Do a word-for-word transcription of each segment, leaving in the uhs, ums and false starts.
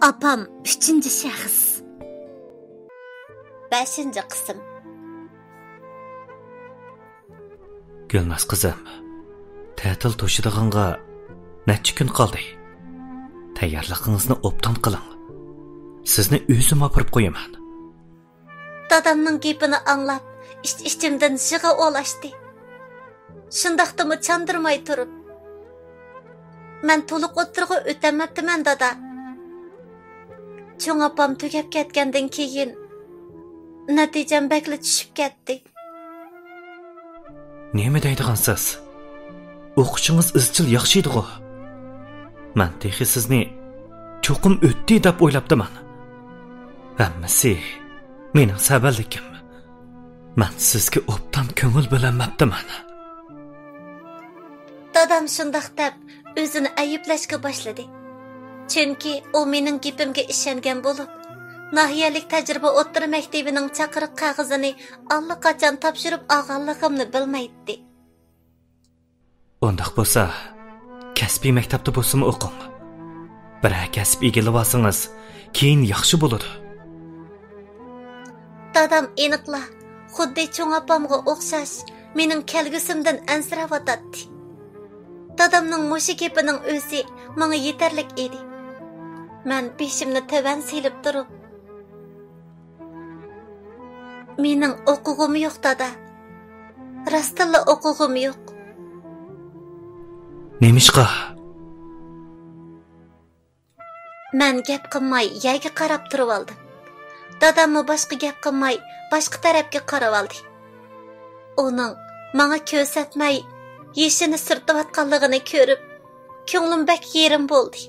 ئاپام ئۈچىنچى شەخس. بەشىنچى قىسىم. گۈلناز قىزىم، تەتىل توشىدىغانغا نەچچە كۈن قالدى. تەييارلىقىڭىزنى ئوبدان قىلىڭ. سىزنى ئۆزۈم ئاپىرىپ قويىمەن. دادامنىڭ گېپىنى ئاڭلاپ، ئىچ-ئىچىمدىن يىغا ئولاشتى. شۇنداقتىمۇ چاندۇرماي تۇرۇپ، مەن تولۇق ئوتتۇرىغا ئۆتەلمەپتىمەن، دادا. چوڭ ئاپام تۈگەپ كەتكەندىن كېيىن، نەتىجەم بەكلا چۈشۈپ كەتتى. نېمە دەيدىغانسىز؟ ئوقۇشىڭىز ئىزچىل ياخشى ئىدىغۇ؟ مەن تېخى سىزنى چوقۇم ئۆتتى دەپ ئويلاپتىمەن. ھەممىسى مېنىڭ سەۋەنلىكىم. مەن سىزگە ئوبدان كۆڭۈل بۆلەلمەپتىمەن. دادام شۇنداق دەپ، ئۆزىنى ئەيىبلەشكە باشلىدى. چۈنكى ئۇ مېنىڭ گېپىمگە ئىشەنگەن بولۇپ، ناھىيەلىك تەجرىبە ئوتتۇرا مەكتىۋىنىڭ چاقىرىق قەغىزىنى ئاللىقاچان تاپشۇرۇپ ئالغانلىقىمنى بىلمەيتتى. ئۇنداق بولسا، كەسپىي مەكتەپتە بولسىمۇ ئوقۇڭ. بىرەر كەسىپ ئىگىلىۋالسىڭىز، كېيىن ياخشى بولىدۇ. دادام ئېنىقلا خۇددى چوڭ ئاپامغا ئوخشاش مېنىڭ كەلگۈسۈمدىن ئەنسىرەۋاتاتتى. دادامنىڭ مۇشۇ گېپىنىڭ ئۆزى ماڭا يېتەرلىك ئىدى. مەن بېشىمنى تۆۋەن سېلىپ تۇرۇپ، مېنىڭ ئوقۇغۇم يوق، دادا. راستتىنلا ئوقۇغۇم يوق. نېمىشقا؟ مەن گەپ قىلماي يەرگە قاراپ تۇرۇۋالدىم. داداممۇ باشقا گەپ قىلماي، باشقا تەرەپكە قارىۋالدى. ئۇنىڭ ماڭا كۆرسەتمەي، يېشىنى سۈرتۈۋاتقانلىقىنى كۆرۈپ، كۆڭلۈم بەك يېرىم بولدى.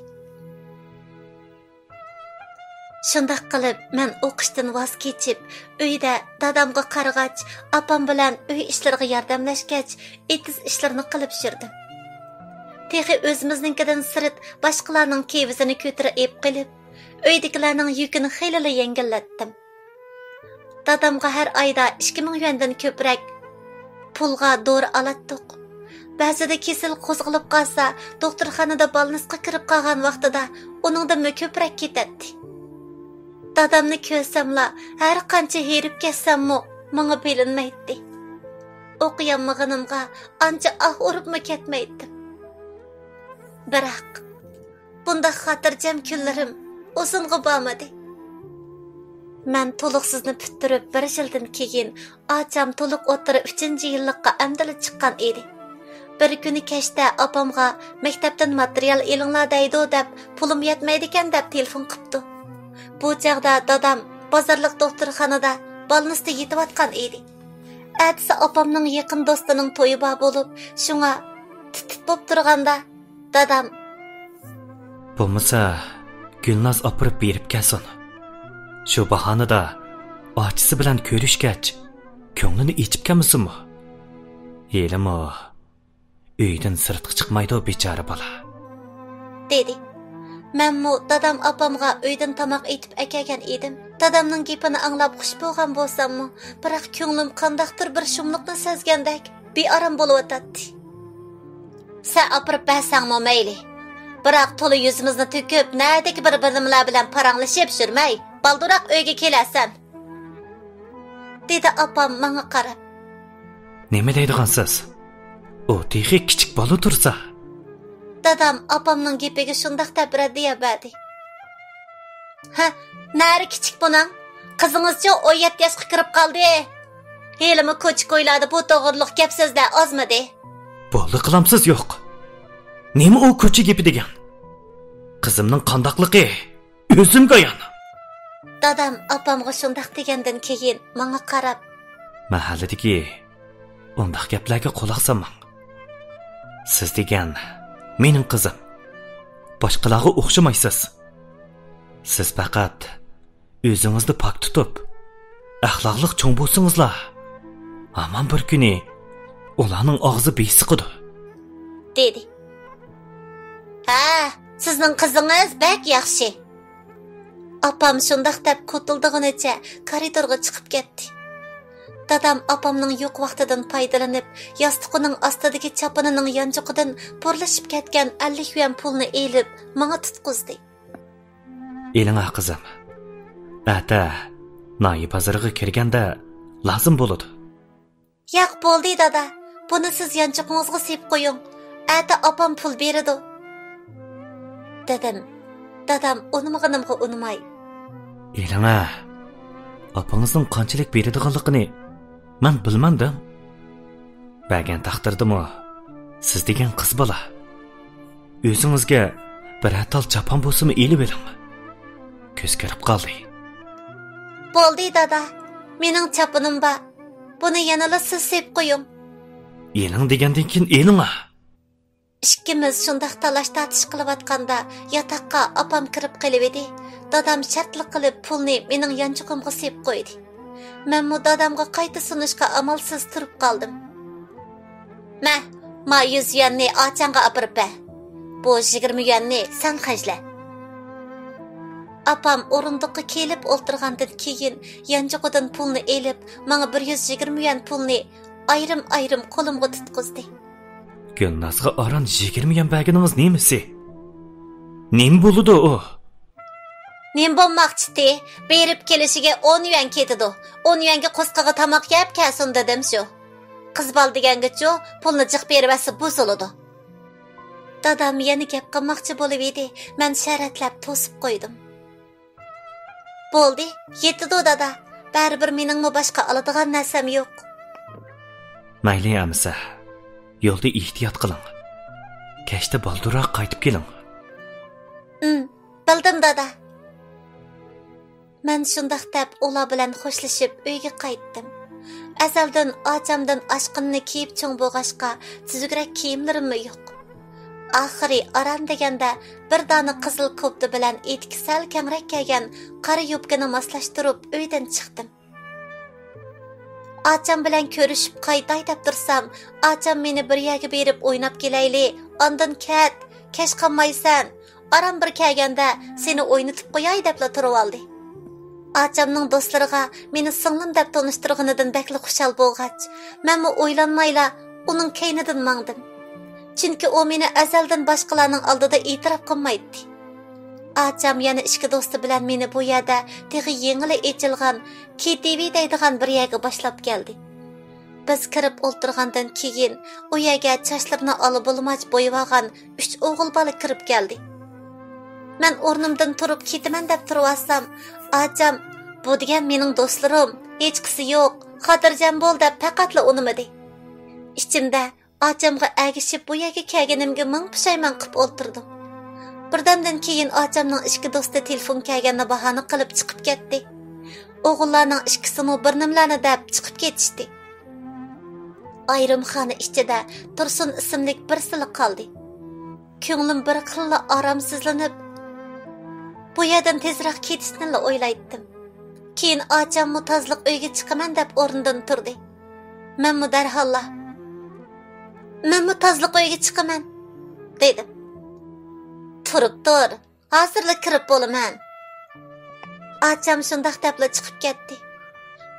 شۇنداق قىلىپ، مەن ئوقۇشتىن ۋاز كېچىپ، ئۆيدە دادامغا قارىغاچ، ئاپام بىلەن ئۆي ئىشلىرىغا ياردەملەشكەچ، ئېتىز ئىشلىرىنى قىلىپ يۈردۈم. تېخى ئۆزىمىزنىڭكىدىن سىرت باشقىلارنىڭ كېۋىزىنى كۆتۈرە ئېلىپ قېلىپ، ئۆيدىكىلەرنىڭ يۈكىنى خېلىلا يەڭگىللەتتىم. دادامغا ھەر ئايدا ئىككى مىڭ يۈەندىن كۆپرەك پۇلغا دورا ئالاتتۇق. بەزىدە كېسەل قوزغىلىپ قالسا، دوختۇرخانىدا بالنىسقا كىرىپ قالغان ۋاقتىدا ئۇنىڭدىنمۇ كۆپرەك كېتەتتى. دادامنى كۆرسەملا، ھەر قانچە ھېرىپ كەتسەممۇ، ماڭا بىلىنمەيتتى. ئوقۇيالمىغىنىمغا ئانچە ئاھ ئۇرۇپمۇ كەتمەيتتىم. بىراق، بۇنداق خاتىرجەم كۈنلىرىم ئۇزۇنغا بارمىدى. مەن تولۇقسىزنى پۈتتۈرۈپ بىر يىلدىن كېيىن، ئاچام تولۇق ئوتتۇرا ئۈچىنچى يىللىققا ئەمدىلا چىققان ئىدى. بىر كۈنى كەچتە ئاپامغا مەكتەپتىن ماتېرىيال ئېلىڭلار دەيدۇ دەپ، پۇلۇم يەتمەيدىكەن دەپ تېلېفون قىپتۇ. بۇ چاغدا دادام بازارلىق دوختۇرخانىدا بالنىستا يېتىۋاتقان ئىدى. ئەتىسى ئاپامنىڭ يېقىن دوستىنىڭ تويى بار بولۇپ، شۇڭا تىت-تىت بولۇپ تۇرغاندا، دادام، بولمىسا، گۈلناز ئاپىرىپ بېرىپ كەلسۇن. شۇ باھانىدا ئاچىسى بىلەن كۆرۈشكەچ، كۆڭلىنى ئېچىپ كەلمىسۇنمۇ؟ ھېلىمۇ ئۆيدىن سىرتقا چىقمايدۇ بىچارە بالا. دېدى. مەنمۇ دادام ئاپامغا ئۆيدىن تاماق ئېتىپ ئەكەلگەن ئىدىم. دادامنىڭ گېپىنى ئاڭلاپ خۇش بولغان بولساممۇ، بىراق كۆڭلۈم قانداقتۇر بىر شۇملۇقنى سەزگەندەك بىئارام بولۇۋاتاتتى. سەن ئاپىرىپ بەرسەڭمۇ مەيلى. بىراق تولا يۈزىمىزنى تۆكۈپ، نەدىكى بىر بىلىملەر بىلەن پاراڭلىشىپ يۈرمەي، بالدۇرراق ئۆيگە كېلەرسەن. دېدى ئاپام ماڭا قاراپ. نېمە دەيدىغانسىز؟ ئۇ تېخى كىچىك بالا تۇرسا. دادام ئاپامنىڭ گېپىگە شۇنداق دەپ رەددىيە بەردى. ھە، نەرى كىچىك بۇنىڭ؟ قىزىڭىزچۇ ئون يەتتە ياشقا كىرىپ قالدى. ھېلىمۇ كوچا-كويلاردا بۇ توغرىلىق گەپ-سۆزلەر ئازمىدى. بولدى قىلامسىز يوق. نېمە ئۇ كوچا گېپى دېگەن؟ قىزىمنىڭ قانداقلىقى ئۆزۈمگە ئايان. دادام ئاپامغا شۇنداق دېگەندىن كېيىن ماڭا قاراپ. مەھەللىدىكى ئۇنداق گەپلەرگە قۇلاق سالماڭ. سىز دېگەن مېنىڭ قىزىم. باشقىلارغا ئوخشىمايسىز. سىز پەقەت ئۆزىڭىزنى پاك تۇتۇپ، ئەخلاقلىق چوڭ بولسىڭىزلا، ھامان بىر كۈنى ئۇلارنىڭ ئاغزى بېسىقىدۇ. دېدى. ھە، سىزنىڭ قىزىڭىز بەك ياخشى. ئاپام شۇنداق دەپ كوتۇلدىغىنىچە كارىدورغا چىقىپ كەتتى. دادام ئاپامنىڭ يوق ۋاقتىدىن پايدىلىنىپ، ياستۇقىنىڭ ئاستىدىكى چاپىنىنىڭ يانچۇقىدىن پورلىشىپ كەتكەن ئەللىك يۈەن پۇلنى ئېلىپ، ماڭا تۇتقۇزدى. ئېلىڭە، قىزىم. ئەتە ناھىيە بازىرىغا كىرگەندە لازىم بولىدۇ. ياق، بولدى، دادا. بۇنى سىز يانچۇقىڭىزغا سېلىپ قويۇڭ. ئەتە ئاپام پۇل بېرىدۇ، دېدىم. دادام ئۇنىمىغىنىمغا ئۇنىماي، ئېلىڭە، ئاپىڭىزنىڭ قانچىلىك بېرىدىغانلىقىنى مەن بىلمەمدىم. بەرگەن تەقدىردىمۇ، سىز دېگەن قىز بالا. ئۆزىڭىزگە بىرەر تال چاپان بولسىمۇ ئېلىۋېلىڭ. كۆز كىرىپ قالدى. بولدى، دادا. مېنىڭ چاپىنىم بار. بۇنى يەنىلا سىز سېلىپ قويۇڭ. ئېلىڭ دېگەندىن كېيىن ئېلىڭا. ئىككىمىز شۇنداق تالاش-تارتىش قىلىۋاتقاندا، ياتاققا ئاپام كىرىپ قېلىۋىدى. دادام شەرتلىك قىلىپ پۇلنى مېنىڭ يانچۇقۇمغا سېلىپ قويدى. مەنمۇ دادامغا قايتا سۇنۇشقا ئامالسىز تۇرۇپ قالدىم. مە، ما يۈز يۈەننى ئاچاڭغا ئاپىرىپ بەر. بۇ يىگىرمە يۈەننى سەن خەجلە. ئاپام ئورۇندۇققا كېلىپ ئولتۇرغاندىن كېيىن، يانچۇقىدىن پۇلنى ئېلىپ، ماڭا بىر يۈز يىگىرمە يۈەن پۇلنى ئايرىم-ئايرىم قولۇمغا تۇتقۇزدى. گۈلنازغا ئاران يىگىرمە يۈەن بەرگىنىڭىز نېمىسى؟ نېمە بولىدۇ ئۇ؟ نېمە بولماقچىتى؟ بېرىپ كېلىشىگە ئون يۈەن كېتىدۇ. ئون يۈەنگە قورسىقىغا تاماق يەپ كەلسۇن دېدىم شۇ. قىز بالا دېگەنگىچۇ، پۇلنى جىق بېرىۋەتسە بۇزۇلىدۇ. دادام يەنە گەپ قىلماقچى بولۇۋىدى، مەن شەرەتلەپ توسۇپ قويدۇم. بولدى، يېتىدۇ دادا. بەرىبىر مېنىڭمۇ باشقا ئالىدىغان نەرسەم يوق. مەيلى ئەمىسە، يولدا ئېھتىيات قىلىڭ. كەچتە بالدۇرراق قايتىپ كېلىڭ. ئىم، بىلدىم دادا. مەن شۇنداق دەپ ئۇلار بىلەن خوشلىشىپ ئۆيگە قايتتىم. ئەزەلدىن ئاچامدىن ئاشقىنىنى كىيىپ چوڭ بولغاچقا، تۈزۈكرەك كىيىملىرىممۇ يوق. ئاخىرى ئاران دېگەندە بىر دانە قىزىل كوپتا بىلەن ئېتىكى سەل كەڭرەك كەلگەن قارا يوپكىنى ماسلاشتۇرۇپ ئۆيدىن چىقتىم. ئاچام بىلەن كۆرۈشۈپ قايتاي دەپ تۇرسام، ئاچام مېنى بىر يەرگە بېرىپ ئويناپ كېلەيلى، ئاندىن كەت، كەچ قالمايسەن، ئاران بىر كەلگەندە سېنى ئوينىتىپ قوياي دەپلا تۇرۇۋالدى. ئاچامنىڭ دوستلىرىغا مېنى سىڭلىم دەپ تونۇشتۇرغىنىدىن بەكلا خۇشال بولغاچ، مەنمۇ ئويلانمايلا ئۇنىڭ كەينىدىن ماڭدىم. چۈنكى ئۇ مېنى ئەزەلدىن باشقىلارنىڭ ئالدىدا ئېتىراپ قىلمايتتى. ئاچام يەنە ئىككى دوستى بىلەن مېنى بۇ يەردە تېخى يېڭىلا ئېچىلغان كې تى ۋې دەيدىغان بىر يەرگە باشلاپ كەلدى. بىز كىرىپ ئولتۇرغاندىن كېيىن، ئۇ يەرگە چاچلىرىنى ئالا بولماچ بويىۋالغان ئۈچ ئوغۇل بالا كىرىپ كەلدى. مەن ئورنۇمدىن تۇرۇپ كېتىمەن دەپ تۇرۇۋالسام، ئاچام، بۇ دېگەن مېنىڭ دوستلىرىم، ھېچقىسى يوق، خاتىرجەم بول دەپ پەقەتلا ئۇنىمىدى. ئىچىمدە ئاچامغا ئەگىشىپ بۇ يەرگە كەلگىنىمگە مىڭ پۇشايمان قىپ ئولتۇردۇم. بىردەمدىن كېيىن ئاچامنىڭ ئىككى دوستى تېلېفون كەلگەننى باھانە قىلىپ چىقىپ كەتتى. ئوغۇللارنىڭ ئىككىسىمۇ بىر نېمىلەرنى دەپ چىقىپ كېتىشتى. ئايرىمخانا ئىچىدە تۇرسۇن ئىسىملىك بىرسىلا قالدى. كۆڭلۈم بىر خىللا ئارامسىزلىنىپ، بۇ يەردىن تېزرەك كېتىشنىلا ئويلايتتىم. كېيىن ئاچاممۇ تازىلىق ئۆيگە چىقىمەن دەپ ئورنىدىن تۇردى. مەنمۇ دەرھاللا، مەنمۇ تازىلىق ئۆيگە چىقىمەن، دېدىم. تۇرۇپ تۇر، ھازىرلا كىرىپ بولىمەن. ئاچام شۇنداق دەپلا چىقىپ كەتتى.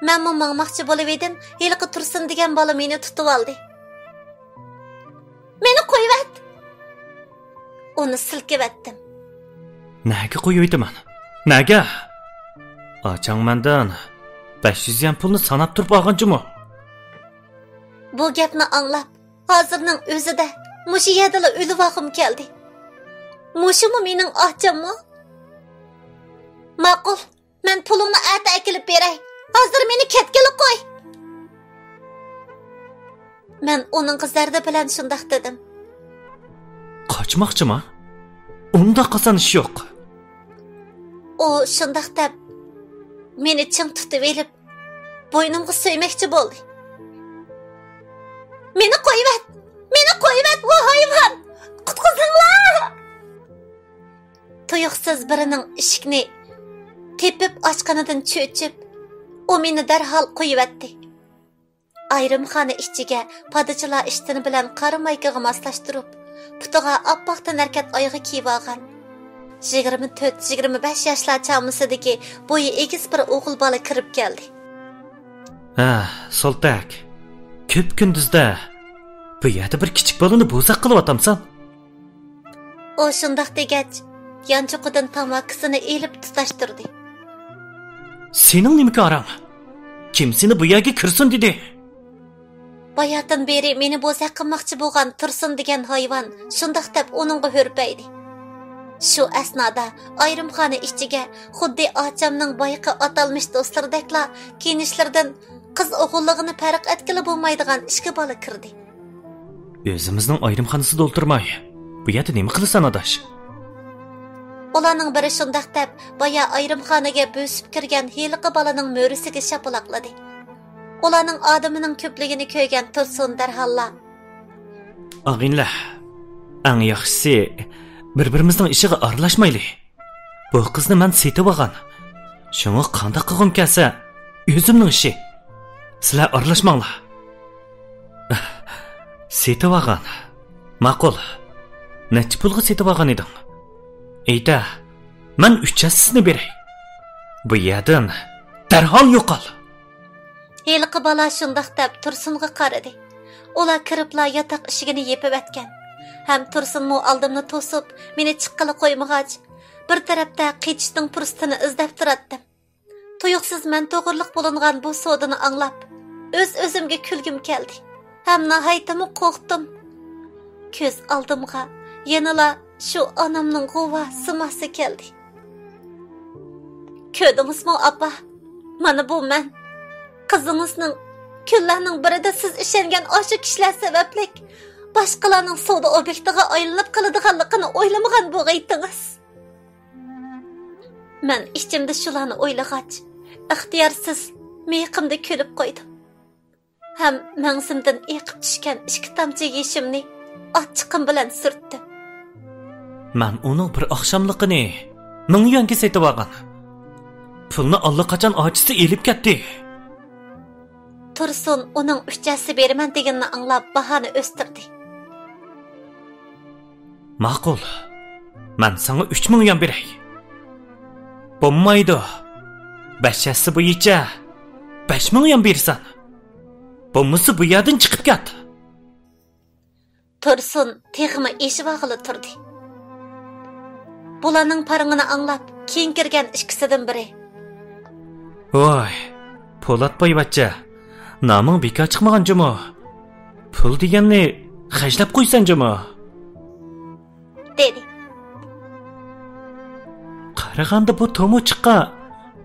مەنمۇ ماڭماقچى بولۇۋىدىم، ھېلىقى تۇرسۇن دېگەن بالا مېنى تۇتۇۋالدى. مېنى قويۇۋەت! ئۇنى سىلكىۋەتتىم. نەگە قويۇۋېتىمەن؟ نەگە؟ ئاچاڭ مەندىن بەش يۈز يۈەن پۇلنى ساناپ تۇرۇپ ئالغان جۇمۇ. بۇ گەپنى ئاڭلاپ، ھازىرنىڭ ئۆزىدە مۇشۇ يەردىلا ئۆلۈۋالغۇم كەلدى. مۇشۇمۇ مېنىڭ ئاچاممۇ؟ ماقۇل، مەن پۇلۇڭنى ئەتە ئەكېلىپ بېرەي. ھازىر مېنى كەتكىلى قوي. مەن ئۇنىڭغا زەردە بىلەن شۇنداق دېدىم. قاچماقچىما؟ ئۇنداق ئاسان ئىش يوق. ئۇ شۇنداق دەپ، مېنى چىڭ تۇتۇۋېلىپ، بوينۇمغا سۆيمەكچى بولدى. مېنى قويۇۋەت! مېنى قويۇۋەت، ۋۇ ھايۋان! قۇتقۇزۇڭلار! تۇيۇقسىز بىرىنىڭ ئىشىكنى تېپىپ ئاچقىنىدىن چۆچۈپ، ئۇ مېنى دەرھال قويۇۋەتتى. ئايرىمخانا ئىچىگە پادىچىلار ئىشتىنى بىلەن قارا مايكىغا ماسلاشتۇرۇپ، پۇتىغا ئاپئاق تەنھەرىكەت ئايىغى كىيىۋالغان، يىگىرمە تۆت، يىگىرمە بەش ياشلار چامىسىدىكى بويى ئېگىز بىر ئوغۇل بالا كىرىپ كەلدى. ھە، سولتەك. كۆپ كۈندۈزدە بۇ يەردە بىر كىچىك بالىنى بوزەك قىلىۋاتامسەن؟ ئۇ شۇنداق دېگەچ، يانچۇقىدىن تاماكىسىنى ئېلىپ تۇتاشتۇردى. سېنىڭ نېمە كارىڭ؟ كىم سېنى بۇ يەرگە كىرسۇن دېدى؟ باياتىن بېرى مېنى بوزەك قىلماقچى بولغان تۇرسۇن دېگەن ھايۋان شۇنداق دەپ ئۇنىڭغا ھۈرپەيدى. شۇ ئەسنادا ئايرىمخانا ئىچىگە خۇددى ئاچامنىڭ بايىقى ئاتالمىش دوستلىرىدەكلا كىيىنىشلىرىدىن قىز ئوغۇللۇقىنى پەرق ئەتكىلى بولمايدىغان ئىككى بالا كىردى. ئۆزىمىزنىڭ ئايرىمخانىسىدا ئولتۇرماي، بۇ يەردە نېمە قىلىسەن، ئاداش؟ ئۇلارنىڭ بىرى شۇنداق دەپ، بايا ئايرىمخانىگە بۆسۈپ كىرگەن ھېلىقى بالىنىڭ مۈرىسىگە شاپىلاقلىدى. ئۇلارنىڭ ئادىمىنىڭ كۆپلۈكىنى كۆرگەن تۇرسۇن دەرھاللا، ئاغىنىلەر، ئەڭ ياخشىسى، بىر-بىرىمىزنىڭ ئىشىغا ئارىلاشمايلى. بۇ قىزنى مەن سېتىۋالغان. شۇڭا قانداق قىلغۇم كەلسە، ئۆزۈمنىڭ ئىشى. سىلەر ئارىلاشماڭلار. سېتىۋالغان. ماقۇل. نەچچە پۇلغا سېتىۋالغان ئىدىڭ؟ ئېيتە، مەن ئۈچ ھەسسىسىنى بېرەي. بۇ يەردىن دەرھال يوقال. ھېلىقى بالا شۇنداق دەپ تۇرسۇنغا قارىدى. ئۇلار كىرىپلا ياتاق ئىشىكىنى يېپىۋەتكەن. ھەم تۇرسۇنمۇ ئالدىمنى توسۇپ، مېنى چىققىلى قويمىغاچ، بىر تەرەپتە قېچىشنىڭ پۇرسىتىنى ئىزدەپ تۇراتتىم. تۇيۇقسىز مەن توغرىلىق بولۇنغان بۇ سودىنى ئاڭلاپ، ئۆز-ئۆزۈمگە كۈلگۈم كەلدى ھەم ناھايىتىمۇ قورقتۇم. كۆز ئالدىمغا يەنىلا شۇ ئانامنىڭ غۇۋا سىماسى كەلدى. كۆردىڭىزمۇ، ئاپا؟ مانا بۇ مەن. قىزىڭىزنىڭ كۈنلەرنىڭ بىرىدە سىز ئىشەنگەن ئاشۇ كىشىلەر سەۋەبلىك باشقىلارنىڭ سودا ئوبيېكتىغا ئايلىنىپ قالىدىغانلىقىنى ئويلىمىغان بولغىيتىڭىز. مەن ئىچىمدە شۇلارنى ئويلىغاچ، ئىختىيارسىز مىيىقىمدا كۈلۈپ قويدۇم. ھەم مەڭزىمدىن ئېقىپ چۈشكەن ئىككى تامچە يېشىمنى ئاچچىقىم بىلەن سۈرتتۈم. مەن ئۇنىڭ بىر ئاخشاملىقىنى مىڭ يۈەنگە سېتىۋالغان. پۇلنى ئاللىقاچان ئاچىسى ئېلىپ كەتتى. تۇرسۇن ئۇنىڭ ئۈچ ھەسسە بېرىمەن دېگىنىنى ئاڭلاپ باھانى ئۆستۈردى. ماقۇل. مەن ساڭا ئۈچ مىڭ يۈەن بېرەي. بولمايدۇ. بەش ھەسسە بويىچە بەش مىڭ يۈەن بېرىسەن. بولمىسا بۇ يەردىن چىقىپ كەت. تۇرسۇن تېخىمۇ ئېشىۋالغىلى تۇردى. بۇلارنىڭ پارىڭىنى ئاڭلاپ، كېيىن كىرگەن ئىككىسىدىن بىرى، ۋاي، پولات بايۋەچچە، نامىڭ بىكار چىقمىغان جۇمۇ. پۇل دېگەننى خەجلەپ قويسەن جۇمۇ، دېدى. قارىغاندا بۇ تومۇچۇققا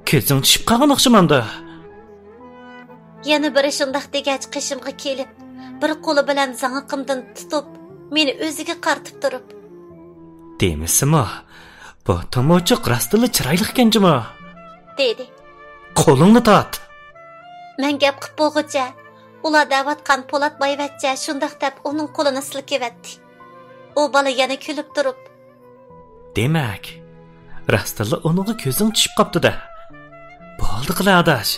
كۆزۈڭ چۈشۈپ قالغان ئوخشىمامدۇ؟ يەنە بىرى شۇنداق دېگەچ قېشىمغا كېلىپ، بىر قولى بىلەن زاڭىقىمدىن تۇتۇپ، مېنى ئۆزىگە قارىتىپ تۇرۇپ، دېمىسىمۇ، بۇ تومۇچۇق راستتىنلا چىرايلىقكەن جۇمۇ، دېدى. قولۇڭنى تارت. مەن گەپ قىپ بولغۇچە، ئۇلار دەۋاتقان پولات بايۋەچچە شۇنداق دەپ ئۇنىڭ قولىنى سىلكىۋەتتى. ئۇ بالا يەنە كۈلۈپ تۇرۇپ، دېمەك، راستتىنلا ئۇنىڭغا كۆزۈڭ چۈشۈپ قاپتۇ-دە. بولدى قىلە، ئاداش.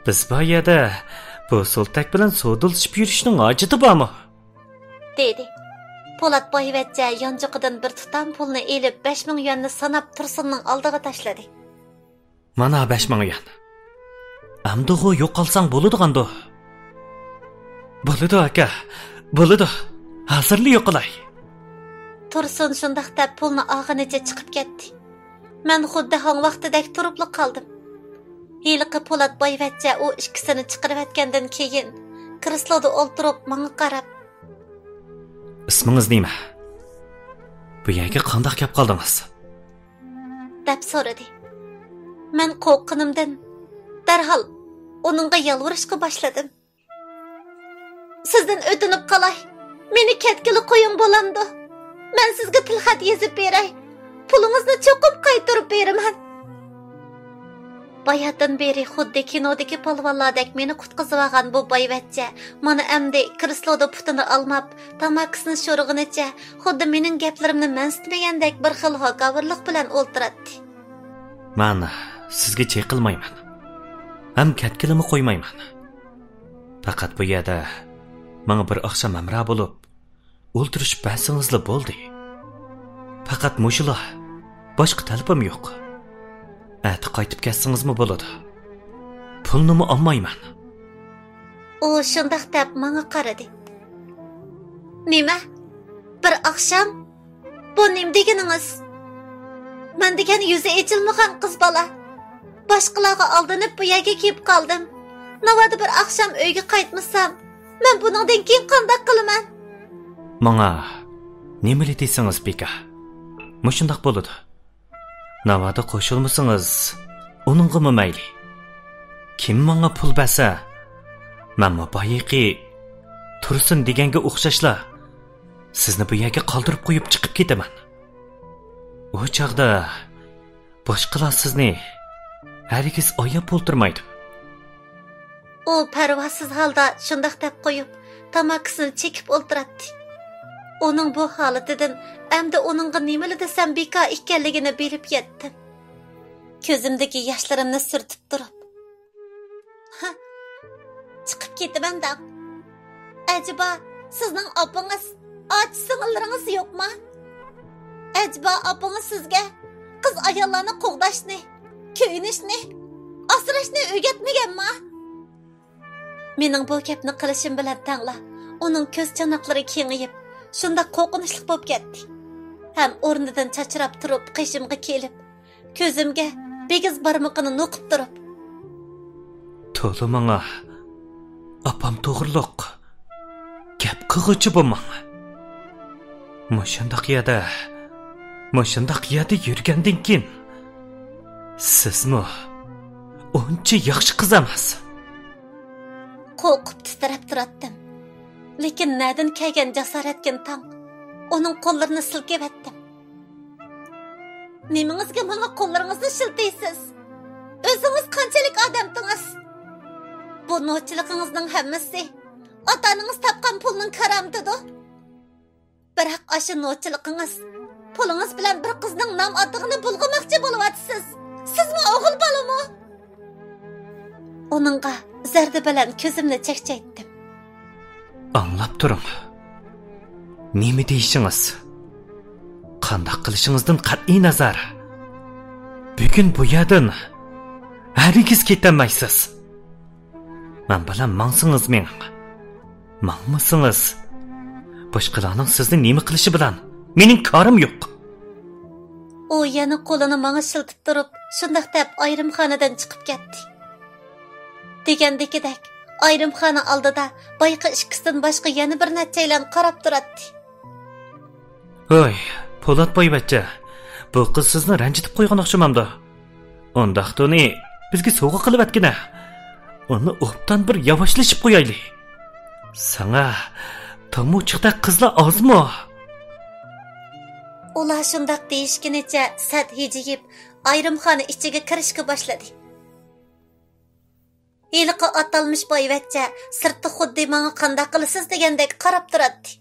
بىز بار يەردە بۇ سولتەك بىلەن سودىلىشىپ يۈرۈشنىڭ ھاجىتى بارمۇ؟ دېدى. پولات بايۋەچچە يانچۇقىدىن بىر تۇتام پۇلنى ئېلىپ، بەش مىڭ يۈەننى ساناپ تۇرسۇننىڭ ئالدىغا تاشلىدى. مانا بەش مىڭ يۈەن. ئەمدىغۇ يوقالساڭ بولىدىغاندۇ؟ بولىدۇ، ئاكا، بولىدۇ. ھازىرلا يوقىلاي. تۇرسۇن شۇنداق دەپ پۇلنى ئالغىنىچە چىقىپ كەتتى. مەن خۇددى ھاڭ ۋاقتىدەك تۇرۇپلا قالدىم. ھېلىقى پولات بايۋەچچە ئۇ ئىككىسىنى چىقىرىۋەتكەندىن كېيىن، كرېسلودا ئولتۇرۇپ ماڭا قاراپ، ئىسمىڭىز نېمە؟ بۇ يەرگە قانداق كەپ قالدىڭىز؟ دەپ سورىدى. مەن قورققىنىمدىن دەرھال ئۇنىڭغا يالۋۇرۇشقا باشلىدىم. سىزدىن ئۆتۈنۈپ قالاي، مېنى كەتكىلى قويۇڭ بولامدۇ؟ مەن سىزگە تىلخەت يېزىپ بېرەي. پۇلىڭىزنى چوقۇم قايتۇرۇپ بېرىمەن. باياتىن بېرى خۇددى كىنودىكى پالۋانلاردەك مېنى قۇتقۇزۇۋالغان بۇ بايۋەچچە مانا ئەمدى كرېسلودا پۇتىنى ئالماپ، تاماكىسىنى شورىغىنىچە خۇددى مېنىڭ گەپلىرىمنى مەنسىتمىگەندەك بىر خىل ھاكاۋۇرلۇق بىلەن ئولتۇراتتى. مەن سىزگە چېقىلمايمەن ھەم كەتكىلىمۇ قويمايمەن. پەقەت بۇ يەردە ماڭا بىر ئاخشام ھەمراھ بولۇپ، ئولتۇرۇشۇپ بەرسىڭىزلا بولدى. پەقەت مۇشۇلا، باشقا تەلىپىم يوق. ئەتە قايتىپ كەتسىڭىزمۇ بولىدۇ. پۇلنىمۇ ئالمايمەن. ئۇ شۇنداق دەپ ماڭا قارىدى. نېمە؟ بىر ئاخشام؟ بۇ نېمە دېگىنىڭىز؟ مەن دېگەن يۈزى ئېچىلمىغان قىز بالا. باشقىلارغا ئالدىنىپ بۇ يەرگە كېلىپ قالدىم. ناۋادا بىر ئاخشام ئۆيگە قايتمىسام، مەن بۇنىڭدىن كېيىن قانداق قىلىمەن؟ ماڭا نېمىلا دېسىڭىز بىكار. مۇشۇنداق بولىدۇ. ناۋادا قوشۇلمىسىڭىز، ئۇنىڭغىمۇ مەيلى. كىم ماڭا پۇل بەرسە، مەنمۇ بايىقى تۇرسۇن دېگەنگە ئوخشاشلا سىزنى بۇ يەرگە قالدۇرۇپ قويۇپ چىقىپ كېتىمەن. ئۇ چاغدا باشقىلار سىزنى ھەرگىز ئاياپ ئولتۇرمايدۇ. ئۇ پەرۋاسىز ھالدا شۇنداق دەپ قويۇپ، تاماكىسىنى چېكىپ ئولتۇراتتى. ئۇنىڭ بۇ ھالىتىدىن ئەمدى ئۇنىڭغا نېمىلا دېسەم بىكار ئىكەنلىكىنى بىلىپ يەتتىم. كۆزۈمدىكى ياشلىرىمنى سۈرتۈپ تۇرۇپ، ھە، چىقىپ كېتىمەن دەڭ. ئەجەبا، سىزنىڭ ئاپىڭىز، ئاچا-سىڭىللىرىڭىز يوقما؟ ئەجەبا، ئاپىڭىز سىزگە قىز ئاياللارنى قوغداشنى، كۆيۈنۈشنى، ئاسراشنى ئۆگەتمىگەنما؟ مېنىڭ بۇ گەپنى قىلىشىم بىلەن تەڭلا، ئۇنىڭ كۆز چاناقلىرى كېڭىيىپ، شۇنداق قورقۇنچلۇق بولۇپ كەتتى. ھەم ئورنىدىن چاچراپ تۇرۇپ، قېشىمغا كېلىپ، كۆزۈمگە بىگىز بارمىقىنى نوقۇپ تۇرۇپ، تولا ماڭا ئاپام توغرۇلۇق گەپ قىلغۇچى بولماڭ. مۇشۇنداق يەردە، مۇشۇنداق يەردە يۈرگەندىن كېيىن، سىزمۇ ئۇنچە ياخشى قىز ئەمەس. قورقۇپ تىترەپ تۇراتتىم. لېكىن نەدىن كەلگەن جاسارەتكىن تاڭ ئۇنىڭ قوللىرىنى سىلكىۋەتتىم. نېمىڭىزگە ماڭا قوللىرىڭىزنى شىلتىيسىز؟ ئۆزىڭىز قانچىلىك ئادەمدىڭىز؟ بۇ نوچىلىقىڭىزنىڭ ھەممىسى ئاتا-ئانىڭىز تاپقان پۇلنىڭ كارامىتىدۇ. بىراق ئاشۇ نوچىلىقىڭىز، پۇلىڭىز بىلەن بىر قىزنىڭ نام-ئاتىغىنى بۇلغىماقچى بولۇۋاتىسىز. سىزمۇ ئوغۇل بالىمۇ؟ ئۇنىڭغا زەردە بىلەن كۆزۈمنى چەكچەيتتىم. ئاڭلاپ تۇرۇڭ. نېمە دېيىشىڭىز، قانداق قىلىشىڭىزدىن قەتئىينەزەر، بۈگۈن بۇ يەردىن ھەرگىز كېتەلمەيسىز. مەن بىلەن ماڭسىڭىز مېڭىڭ. ماڭمىسىڭىز، باشقىلارنىڭ سىزنى نېمە قىلىشى بىلەن مېنىڭ كارىم يوق. ئۇ يەنە قولىنى ماڭا شىلتىپ تۇرۇپ، شۇنداق دەپ ئايرىمخانىدىن چىقىپ كەتتى. دېگەندىكىدەك، ئايرىمخانا ئالدىدا بايىقى ئىككىسىدىن باشقا يەنە بىر نەچچەيلەن قاراپ تۇراتتى. ھوي، پولات بايۋەچچە، بۇ قىز سىزنى رەنجىتىپ قويغان ئوخشىمامدۇ؟ ئۇنداقتا ئۇنى بىزگە سوۋغا قىلىۋەتكىنە. ئۇنى ئوبدان بىر ياۋاشلىشىپ قويايلى. ساڭا تامۇچۇقتەك قىزلار ئازمۇ؟ ئۇلار شۇنداق دېيىشكىنىچە سەت ھىجىيىپ، ئايرىمخانا ئىچىگە كىرىشكە باشلىدى. ھېلىقى ئاتالمىش بايۋەچچە سىرتتا خۇددى ماڭا قانداق قىلىسىز دېگەندەك قاراپ تۇراتتى.